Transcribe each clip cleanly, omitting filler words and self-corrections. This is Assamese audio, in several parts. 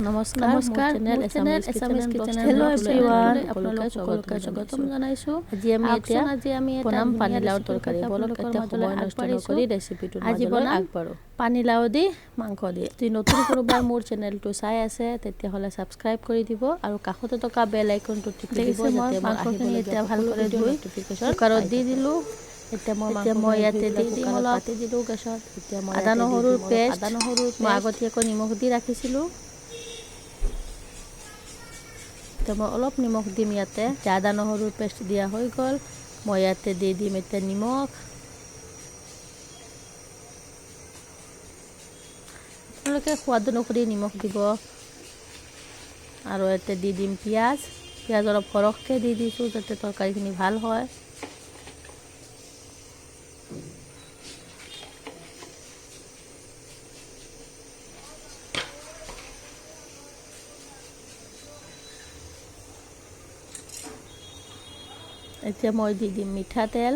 নমস্কাৰ, নমস্কাৰ, মোৰ মোৰ channel channel Assamese Assamese kitchen kitchen and and hello ব্লগলৈ everyone, আপোনালোক আপোনালোক সকলোকে সকলোকে স্বাগতম স্বাগতম জনাইছোঁ। জনাইছোঁ। আজি আমি আহকচোন এতিয়া আজি আমি এটা বনাম ধুনীয়া পানীলাওৰ ৰেচিপিৰ তৰকাৰী। সৈতে ব'লক আপোনালোকৰ এতিয়া মাজলৈ সময় নষ্ট আগবাঢ়িছোঁ। নকৰি ৰেচিপিটোৰ আজি মাজলৈ বনাম আগবাঢ়োঁ। পানীলাও দি মাংস দি। যদি নতুন কোনোবাই মোৰ চেনেলটো চাই আছে, তেতিয়াহ'লে ছাবস্ক্ৰাইব কৰি দিব আৰু কাষতে থকা বেল আইকনটো টিপি দিব, দেখিছে, মই যাতে মোৰ মাংসখিনি আহিবলগীয়া এতিয়া সকলো ভালদৰে ভিডিঅ' ধুই ন'টিফিকেশ্যন কুকাৰত পাই দি থাকে। দিলোঁ। এতিয়া মই এতিয়া মই মাংসখিনি ধুই ইয়াতে পেলাই দি দিম কুকাৰত অলপ পাতি দিলোঁ গেছত। এতিয়া মই আদা ইয়াতে দি নহৰুৰ দিম অলপ পেষ্ট। আদা নহৰুৰ মই পেষ্ট। আগতীয়াকৈ নিমখ দি ৰাখিছিলোঁ। এতিয়া মই অলপ নিমখ দিম ইয়াতে। এতিয়া আদা নহৰুৰ পেষ্ট দিয়া হৈ গ'ল। মই ইয়াতে দি দিম এতিয়া নিমখ। আপোনালোকে সোৱাদ অনুসৰি নিমখ দিব। আৰু ইয়াতে দি দিম পিঁয়াজ। পিঁয়াজ অলপ সৰহকৈ দি দিছোঁ, যাতে তৰকাৰীখিনি ভাল হয়। এতিয়া মই দি দিম মিঠাতেল।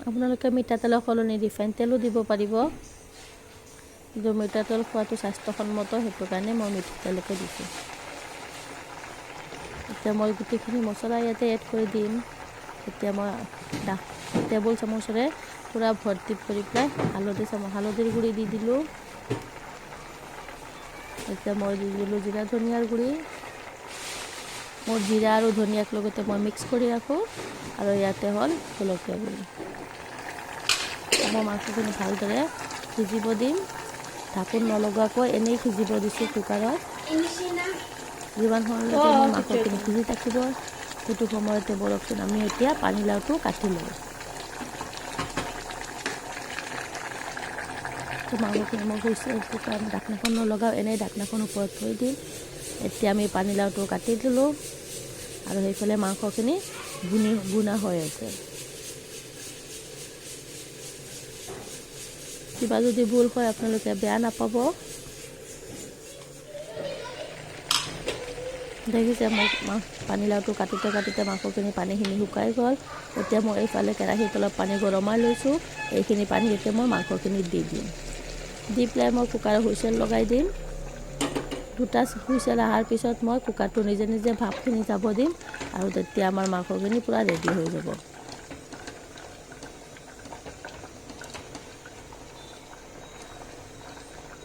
আপোনালোকে মিঠাতেলৰ সলনি ৰিফাইন তেলো দিব পাৰিব, কিন্তু মিঠাতেল খোৱাটো স্বাস্থ্যসন্মত, সেইটো কাৰণে মই মিঠাতেলকে দিছোঁ। এতিয়া মই গোটেইখিনি মছলা ইয়াতে এড কৰি দিম। এতিয়া মই টেবুল চামুচেৰে পূৰা ভৰ্তি কৰি পেলাই হালধি চামুচ হালধিৰ গুড়ি দি দিলোঁ। এতিয়া মই দি দিলোঁ জিৰা ধনিয়াৰ গুড়ি। মোৰ জিৰা আৰু ধনিয়াক লগতে মই মিক্স কৰি ৰাখোঁ। আৰু ইয়াতে হ'ল জলকীয়া গুড়ি। মই মাংসখিনি ভালদৰে সিজিব দিম। ঢাকোন নলগোৱাকৈ এনেই সিজিব দিছোঁ কুকাৰত। যিমান সময়লৈকে মোৰ মাংসখিনি সিজি থাকিব, সেইটো সময়তে ব'লকচোন আমি এতিয়া পানীলাওটো কাটি লওঁ। মাংসখিনি মই হৈছে, কুকাৰ ঢাকনাখন নলগাওঁ, এনেই ঢাকনাখন ওপৰত থৈ দিম। এতিয়া আমি পানীলাওটো কাটি দিলোঁ আৰু সেইফালে মাংসখিনি ভুনি ভুনা হৈ আছে। কিবা যদি ভুল হয়, আপোনালোকে বেয়া নাপাব। দেখিছে, মোক পানীলাওটো কাটোতে কাটোতে মাংসখিনি পানীখিনি শুকাই গ'ল। এতিয়া মই এইফালে কেৰাহীত অলপ পানী গৰমাই লৈছোঁ। এইখিনি পানী এতিয়া মই মাংসখিনিত দি দিম। দি পেলাই মই কুকাৰৰ হুইচেল লগাই দিম। দুটা হুইচেল অহাৰ পিছত মই কুকাৰটো নিজে নিজে ভাপখিনি যাব দিম আৰু তেতিয়া আমাৰ মাংসখিনি পূৰা ৰেডি হৈ যাব।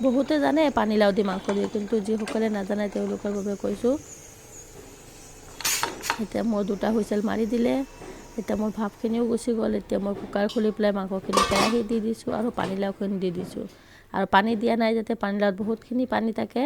বহুতে জানে পানীলাও দি মাংস দিয়ে, কিন্তু যিসকলে নাজানে তেওঁলোকৰ বাবে কৈছোঁ। এতিয়া মই দুটা হুইচেল মাৰি দিলে, এতিয়া মোৰ ভাপখিনিও গুচি গ'ল। এতিয়া মই কুকাৰ খুলি পেলাই মাংসখিনি কেৰাহীত দি দিছোঁ আৰু পানীলাওখিনি দি দিছোঁ। আৰু পানী দিয়া নাই, যাতে পানীলাওত বহুতখিনি পানী থাকে।